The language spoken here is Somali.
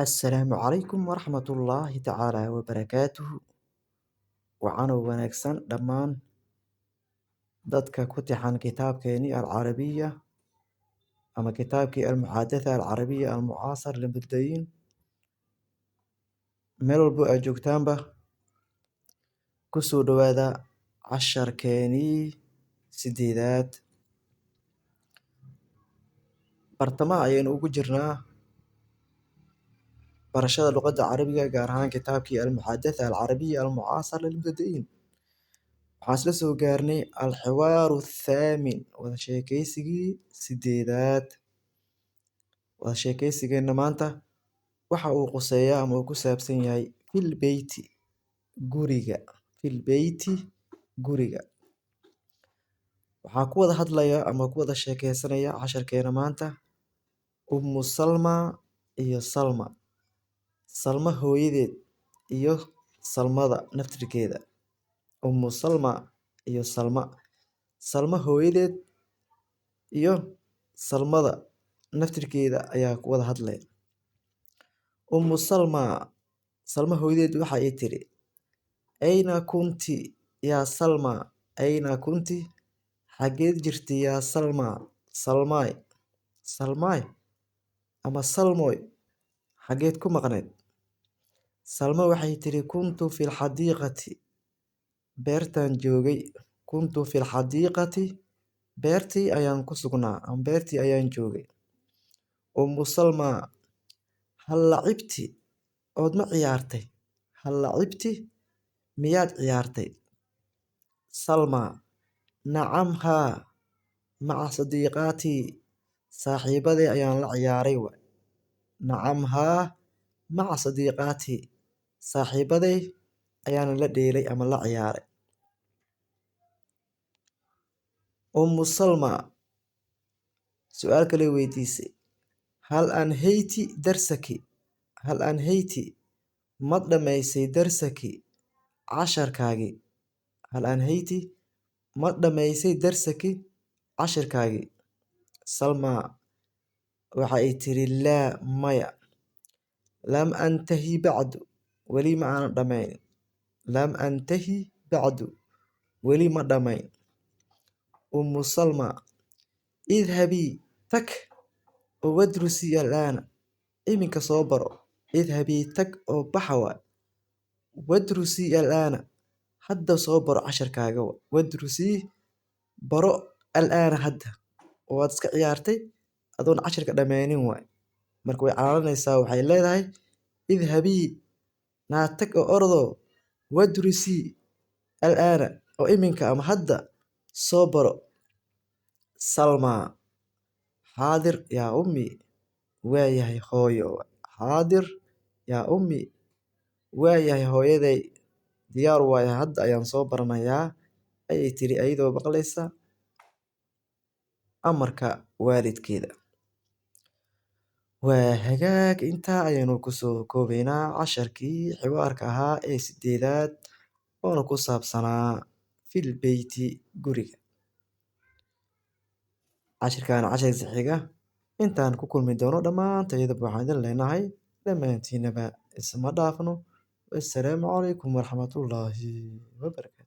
Assalaamu calaykum waraxmatullaahi tacaala wabarakaatuhu. Wacan oo wanaagsan dhammaan dadka ku tixan kitaabkeeni Alcarabiya ama kitaabkii Almuxaadatha Alcarabiya Almucaasar lilmubtadi'iin. Meel walbo aad joogtaanba, kusoo dhawaada casharkeenii sideedaad. Bartamaha ayaynu ugu jirnaa barashada luqadda Carabiga, gaar ahaan kitaabkii Almuxaadatha Alcarabiya Almucaasar lilmubtadi'iin. Waxaan isla soo gaarnay Alxiwaaru Athaamin, wada sheekeysigii sideedaad. Wada sheekeysigeena maanta waxa uu quseeyaa ama uu ku saabsan yahay fil beyti, guriga. Fil beyti, guriga. Waxaa ku wada hadlaya ama ku wada sheekeysanaya casharkeena maanta Ummu Salma iyo Salma. Salma hooyadeed iyo Salmada naftirkeeda. Ummu Salma iyo Salma. Salma hooyadeed iyo Salmada naftirkeeda ayaa ku wada hadlaya. Ummu Salma, Salma hooyadeed, waxa ay tiri: "Ayna kunti yaa Salma? Ayna kunti?" Xageed jirtay yaa Salma? Salmaay, Salmaay ama Salmoy, xageed ku maqneed? Salma waxay tiri: "Kuntu fi lxadiiqati," beertaan joogay. Kuntu fi lxadiiqati, beertii ayaan ku sugnaa ama beertii ayaan joogay. Ummu Salma: "Hal lacibti?" Ood ma ciyaartay? Hal lacibti?, miyaad ciyaartay? Salma: "Nacam," haa, "maca sadiiqaatii," saaxiibaday ayaan la ciyaaray waay. Nacam, haa, maca sadiiqaatii, saaxiibaday ayaan la dheelay ama la ciyaaray. Ummu Salma su'aal kale weydiisay: "Hal anhayti darsaki? Hal anhayti?" Ma dhamaysay darsaki, casharkaagii? Hal anhayti?, ma dhamaysay darsaki, cashirkaagii? Salma waxa ay tiri: "Laa," maya, "lam antahi bacdu," weli ma aanan dhamayn. Lam antahi bacdu, weli ma dhamayn. Ummu Salma: "Idhabii," tag, oo wadrusii alaana, iminka soo baro. Idhabii, tag oo baxa waay. Wadrusii alaana, hadda soo baro casharkaaga waay. Wadrusii, baro, alaana, hadda. Waad iska ciyaartay adoon cashirka dhammaynin waay. Marka way canaananaysaa, waxay leedahay: idhabii, naa tag oo ordo, wadrusii alaana, oo iminka ama hadda soo baro. Salma: "Xaadir yaa ummi," waayahay hooyo. Xaadir yaa ummi, waayahay hooyaday, diyaar waaye, hadda ayaan soo baranayaa, ayay tiri ayadoo maqlaysa amarka waalidkeeda. Waa hagaag, intaa ayaynu kusoo koobaynaa casharkii xiwaarka ahaa ee sideedaad, oona ku saabsanaa fil beyti, guriga. Cashirkan cashirkiisa xiga intaan ku kulmi doono, dhammaantayadaba waxaan idin leenahay dhammaantiinaba isma dhaafno. Wassalaamu calaykum waraxmatullaahi wabarakaatu.